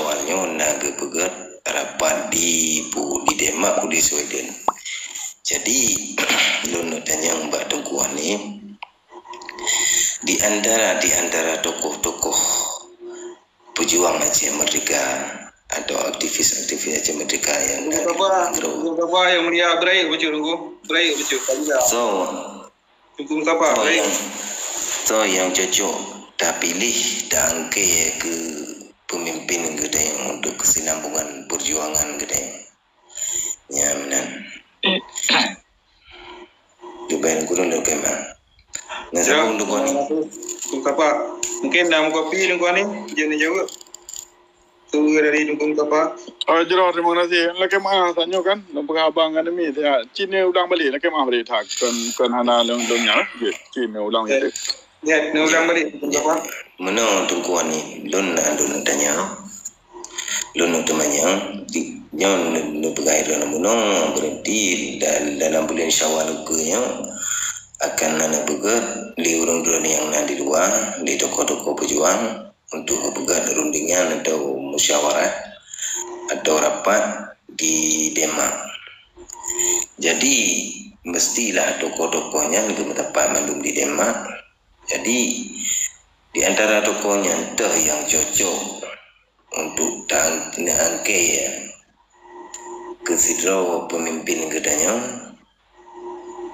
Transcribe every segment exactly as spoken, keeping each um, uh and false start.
awal nyoe na geupeugét rapat di pu-, di Denmark, di Sweden. Jadi, lôn neuk tanyong bak Teungku Ani, di antara, di antara tokoh-tokoh pejuang Aceh Merdeka atau aktivis-aktivis Aceh Merdeka yang dari luar negeri. Yang mulia, berai bacut, Teungku. Berai bacut. So, Teungku Mustafa, so yang, so yang cocok tapiléh, taangkée keu pemimpin geutanyoe untuk kesinambungan perjuangan geutanyoe. Nyan meunan. Leubeh kureueng lôn keuneuk. Ngon sambung Teungku Ani. Teungku Mustafa. Mungkin na meukopi Teungku Ani, jeuet neujaweueb. Tuwoe dari Teungku Mustafa. Oh, jroh, terima kasih. Lakée meu'ah, tanyoe kan, lôn peugah abang ngon Ami, ya, cit neulang balek, lakée meu'ah balek that. Kon, kon hana lôn, lôn nyan, ya, cit neulang balek. Ya, neulang balek, Teungku Mustafa. Meunoe Teungku Ani, lôn na lôn tanya. Lôn teumanyong, di, nyoe neupeugah lôn bunoe, berarti da-, dalam buleuen Syawal ukeue nyoe akan na neupeugét lé ureuëng droeneuh nyang na di luwa, lé tokoh-tokoh peujuang untuk geupeugét rundingan atau musyawarah atau rapat di Denmark. Jadi, mestilah tokoh-tokoh nyan geumeuteumpat mandum di Denmark. Jadi, di antara tokoh nyan toh nyang cocok untuk ta-, neuangkée keu sidroe peumimpin geutanyoe,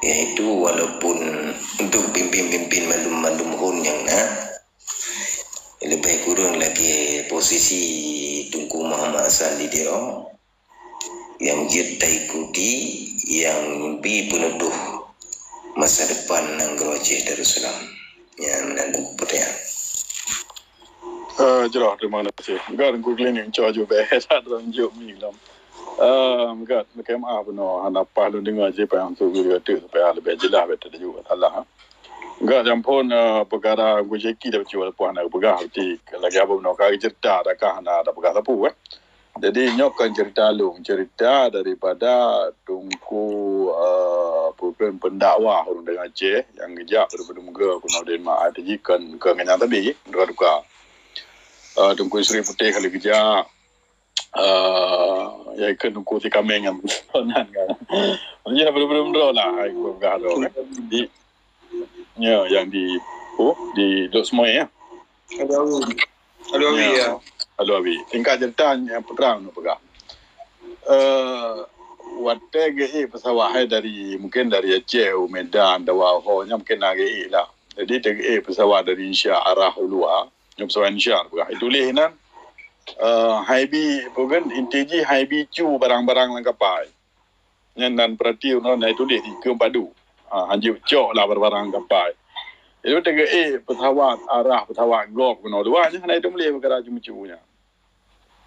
yaitu walaupun untuk pimpin-pimpin mandum-mandum hon nyang na, leubeh kureueng lagée posisi Teungku Muhammad Hasan di Tiro, nyang jeuet taikuti, nyang bi peunutôh masa depan nanggroe Aceh Darussalam. Nyan meunan Teungku peutanyaan. Eh, jroh, terima kasih. Enggak, Teungku Klinik, cuba jaweueb, eh, that droe jaweueb mi lom. Eh, enggak, lakée meu'ah bunoe, hana paih lôn deungoe jih, payah untuk geutanyoe, supaya leubeh jeulaih, bèk teuju salah. Enggak, nyang phon, eh, peukara Teungku Jacky dah bacut, walaupun hana geupeugah, berarti lagée haba bunoe ka geuceurita, dah ka hana tapeugah sapeue, eh. Jadi, nyoe kon cerita lôn, cerita daripada Teungku, eh, peue kheun, pendakwah ureuëng Aceh nyang geujak beureubeuet meugeu keunoe Denmark. Arti jih kon, kon ngon nyang tabi, duka-duka. Eh, Teungku Yusri Putéh ka lheueh geujak, eh, nyang kheun Teungku Sikameng nyang nan kan. Maksudnya beureubeuet meudroe lah, hai, peugah droe kan. Di, nyoe nyang di, oh, di Lhokseumawe, ya. Alwi. Alwi, ya. Alwi. Singkat cerita, nyang putra neupeugah. Eh, watée geuék peusawat hai dari, mungkin dari Aceh u Medan, Dawa ho nyan mungkin na geuék lah. Jadi, teugeuék peusawat dari Indonesia arah u luwa, nyoe peusawat Indonesia neupeugah. Ituléh nan, eh, hai bi, peue kheun, inti jih hai bi cu barang-barang lam kapai. Nyan nan peurati unoe na ituléh dikeue padu. Ha, hanjeuet cok lah barang-barang kapai. Jadi, teugeuék peusawat, arah peusawat gob keunoe dua nyan hana ituléh peukara ceumeucu nyan.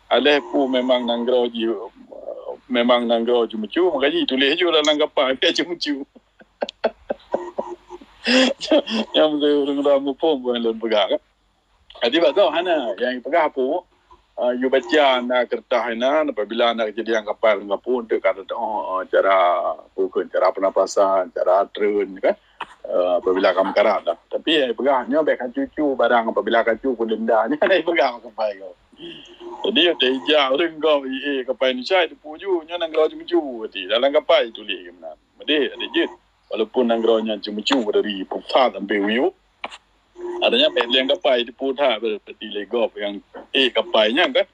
Aléh peue memang nanggroe jih, memang nanggroe ceumeucu, maka jituléh ju dalam kapai, pih ceumeucu. Nyang ureuëng muphom peue nyang lôn peugah kan. Jadi, bak gob hana, nyang jipeugah peue, eh, yue baca na keureutas inan, apabila na keujadian kapai ureuëng kampung, eunteuk ka teu'oh, eh, cara, peue kheun, cara peunapasan, cara treun, kan. Eh, apabila ka meukarat dah. Tapi, eh, peugah, nyoe bèk kacu-cu barang, apabila kacu pun denda, nyan hana jipeugah bak kapai gob. Jadi, watée ijak ureuëng gob, eh, kapai Indonesia, jiteupeue ju, nyoe nanggroe ceumeucu, berarti dalam kapai jituléh keunan. Meudeh, adak jeuet. Walaupun nanggroe nyan ceumeucu dari pusat sampai u yueb, Adanya bèk lé kapai teupeu that, berarti lé gob nyang ék kapai nyan kan.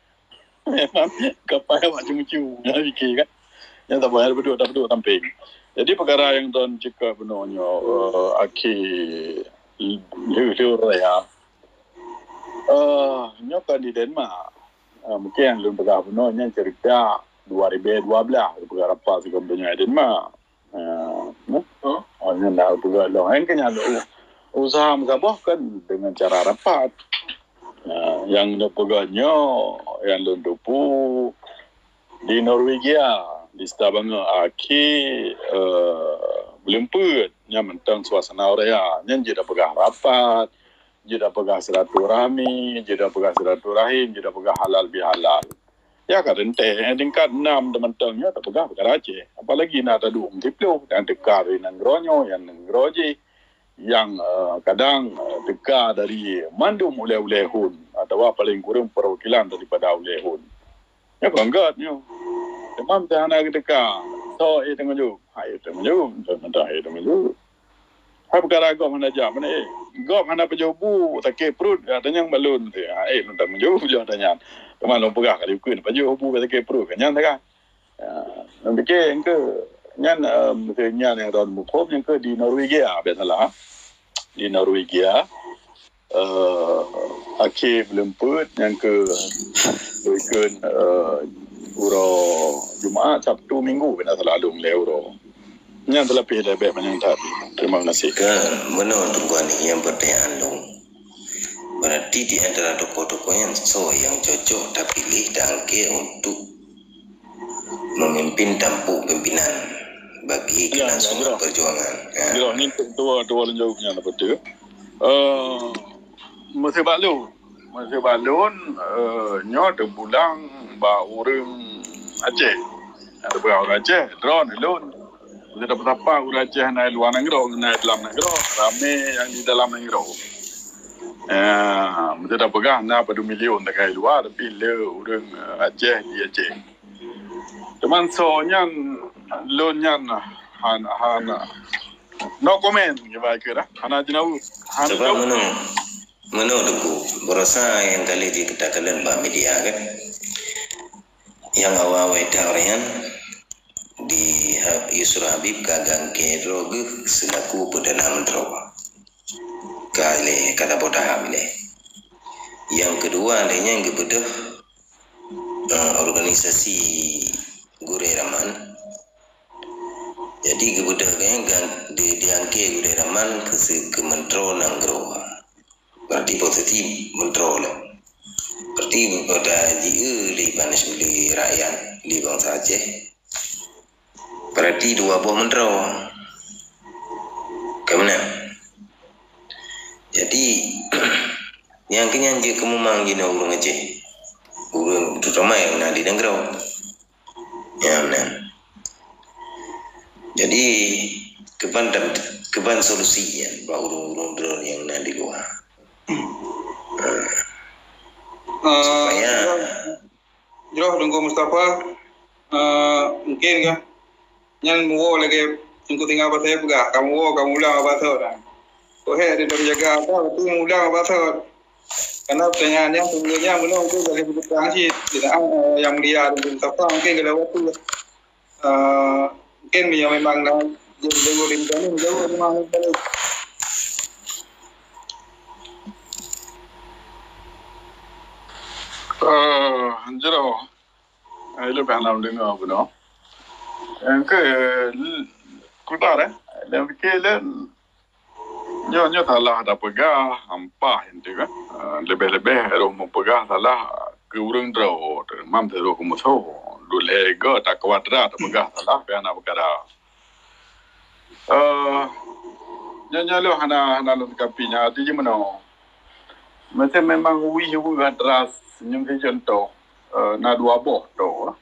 Memang kapai awak ceumeucu, nyan pike kan. Nyan saban, nyan tapeuduek, tapeuduek sampéng. Jadi peukara nyang lôn cakap bunoe nyoe, eh, akhé lheueh-lheueh raya. Eh, nyoe kan di Denmark. Eh, mungkin nyang lôn peugah bunoe nyan cerita dua ribu dua belas, peugah rapat sigoe donya di Denmark. Ah, nyan dah peugah lôn. Hai keu nyan lôn, usaha meusaboh kan dengan cara rapat. Ah, nyang lôn peugah nyoe, nyang lôn teupeu di Norwegia, di Stavanger, akhé, eh, buleuen peuet, nyan mantong suasana raya. Nyan jeuet tapeugah rapat, jeuet tapeugah silaturahmi, jeuet tapeugah silaturahim, jeuet tapeugah halal bihalal. Ya ka teuntèe, eh, tingkat nam teumantong nyoe tapeugah peukara Aceh. Apalagi na taduek meusiplôh, nyang teuka dari nanggroe nyoe, nyang nanggroe jih. nyang, eh, kadang, eh, teuka dari mandum ulèe-ulèe hon atawa paleng kureueng peuwakilan daripada ulèe hon. Nyoe kon gèt nyoe. Teuma hana geuteuka, soe éh tanggông jaweueb? Hai tanggông jaweueb, entah hai tanggông jaweueb. Hai peukara gob hana jak, mana éh? Gob hana pajoh bu, sakét pruet, ya, tanyong bak lôn. Ya, éh, lôn tanggông jaweueb, lôn tanyong. Teuma lôn peugah kali ukeue, pajoh bu sakét pruet, kan nyan kan. Ya, lôn pike engke nyan, eh, meusti nyan nyang lôn muphom, nyang keu di Norwegia, bèk salah. Di Norwegia, eh, akhé buleuen peuet nyang keu, keu, eh, uroe Jumaat, Sabtu, Minggu, bèk na salah lôn lhèe uroe. Nyan teulapeh leubeh manyang that. Terima kasih. Ka meunoe Teungku Ani nyang peutanyaan lôn. Berarti di antara tokoh-tokoh nyan soe nyang cocok tapiléh dan angke untuk memimpin tampuk pimpinan bagi kelangsungan perjuangan. Ya. Jroh ni dua, dua lôn jaweueb nyan apa tu? Eh, meuseubab lôn. Meuseubab lôn, eh, nyoe teupulang bak ureueng Aceh. Ada peugah ureueng Aceh, droeneuh lôn. Meuseubab sapa ureueng Aceh na luwa nanggroe, na dalam nanggroe, ramé nyang di dalam nanggroe. Eh, meuseubab peugah na padum milion takai luwa, tapi le ureueng, eh, Aceh di Aceh. Teuma soe nyan lôn nyan hana, hana, no comment kiban keu dah. Hana jaweueb. Hana jaweueb. Sebab meunoe, meunoe Teungku, beurasa nyang kali jih kita kalon bak media kan. Nyang awai-awai that ureueng nyan di Ha-, Yusra Habib ka geuangke droe geuh selaku Perdana Menteri. Ka lé, ka saboh tahap lé. Nyang keudua lé nyan geubeudôh eh, organisasi gurèe raman. Jadi geubeudôh geuh di, diangke gurèe raman keu si-, keu meuntroe nanggroe. Berarti posisi meuntroe lom. Berarti pada jieu lé bansa, lé rakyat, lé bansa Aceh. Berarti dua boh meuntroe. Ka meunan. Jadi nyang keunyan jeuet keu mumang jinoe ureueng Aceh. Ureueng terutama nyang na di nanggroe. Nyang nan. Jadi kiban dan, kiban solusi nyan bak ureueng-ureueng droe nyang na di luwa. Eh, supaya jroh Teungku Mustafa, eh, mungkin kan nyan muwoe lagèe Teungku Singa Pasai peugah, kamoe woe, kamoe ulang bak basoe dah. Kok hèk di dong jaga apa, tapi mulang bak basoe. Karena pertanyaan nyan sebelumnya belum tu dari Teungku Rashid, tidak, eh, yang mulia Teungku Mustafa mungkin kalau waktu, eh, mungkin yang memang nak jauh-jauh dari sana, jauh memang balik. Eh, jroh. Eh, leubeh hana deungoe bunoe. Nyang keu, eh, kiban, eh. Nyang pike lé, nyoe, nyoe salah tapeugah, ampah inti kan. Eh, leubeh-leubeh roh meupeugah salah keu ureueng droe, teuma sidroe keu musoh. Dulhé go takuat ra tapeugah salah, pih hana peukara. Eh, nyoe, nyoe lôn hana, hana lôn sikapi nyan, arti jih meunoe. Meusé memang wih weueh atra nyoe, si contoh, eh, na dua boh toh.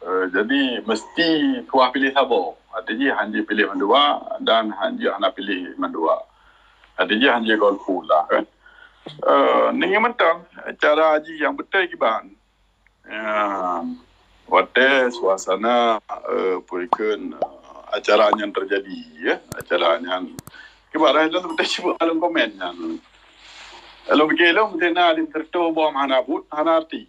Eh, jadi meusti tuah piléh saboh. Arti jih han jeuet piléh mandua dan han jeuet hana piléh mandua. Arti jih han jeuet golput lah, kan. Eh, ninggai mantong cara jih nyang beutôi kiban. Ya, watèe suasana, eh, peue kheun, eh, acara nyan teujadi, ya, acara nyan. Kiban lôn seutôt cit lôn komen nyan. Lôn pike lôn, meusé na alim siratoh boh hana buet, hana arti.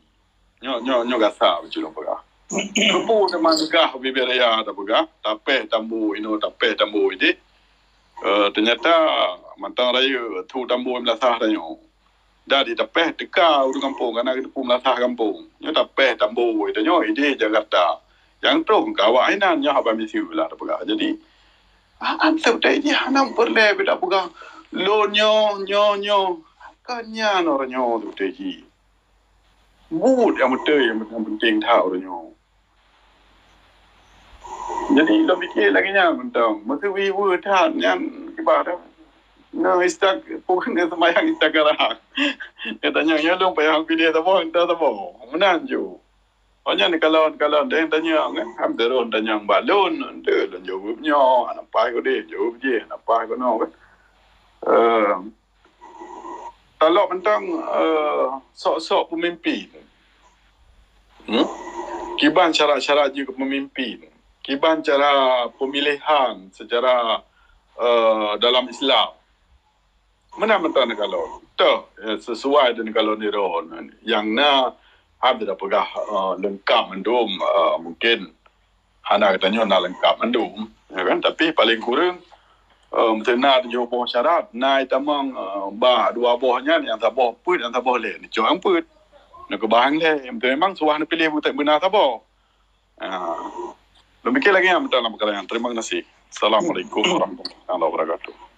Nyoe, nyoe, nyoe gasa bacut lôn peugah. Keupeue teuma gah bibée raya tapeugah, tapéh tambo inoe, tapéh tambo idéh. Eh, teunyata mantong rayeuk, tho tambo meulasah tanyoe. Jadi tapéh teuka ureueng gampông, kana geuteupeue meulasah gampông. Nyoe tapéh tambo tanyoe idéh Jakarta. Nyang troh keu awak inan nyoe haba miseue lah tapeugah. Jadi, an seutôt jih hana peureulèe beda peugah lôn nyoe, nyoe, nyoe. Kon nyan uroe nyoe seutôt jih. Buet nyang beutôi nyang penting that uroe nyoe. Jadi lôn pike lagèe nyan mantong, meuseuwi weueh that nyan kiban dah. Nyoe istak, pukon nyoe seumayang istikharah. Gata nyang nyoe lôn payah piléh saboh, entah saboh. Meunan ju. Oh nyan kalon, kalon deh tanyong kan. Ham terus tanyong bak lôn, ente lôn jaweueb nyoe, hana paih keu deh, jaweueb jih, hana paih keunoe kan. Eh, talok tentang eh, sok-sok pemimpin. Hmm? Kiban syarat-syarat jih keu pemimpin. Kiban cara pemilihan secara eh, dalam Islam. Meunan mantong neukalon. Toh, eh, sesuai dan neukalon nirôn. Yang na, hana peugah eh, lengkap mandum, eh, mungkin hana geutanyoe na lengkap mandum, ya kan? Tapi paling kurang eh, meuteuna tujoh boh syarat, na itamong eh, bah dua boh nyan, nyang saboh peuet, nyang saboh lé. Neucok nyang peuet. Neukeubah nyang lé. Meuteuna memang suah neupiléh beuna saboh. Ah. Demikian lagi yang mantong lam perkara nyan. Terima kasih. Assalamualaikum warahmatullahi wabarakatuh.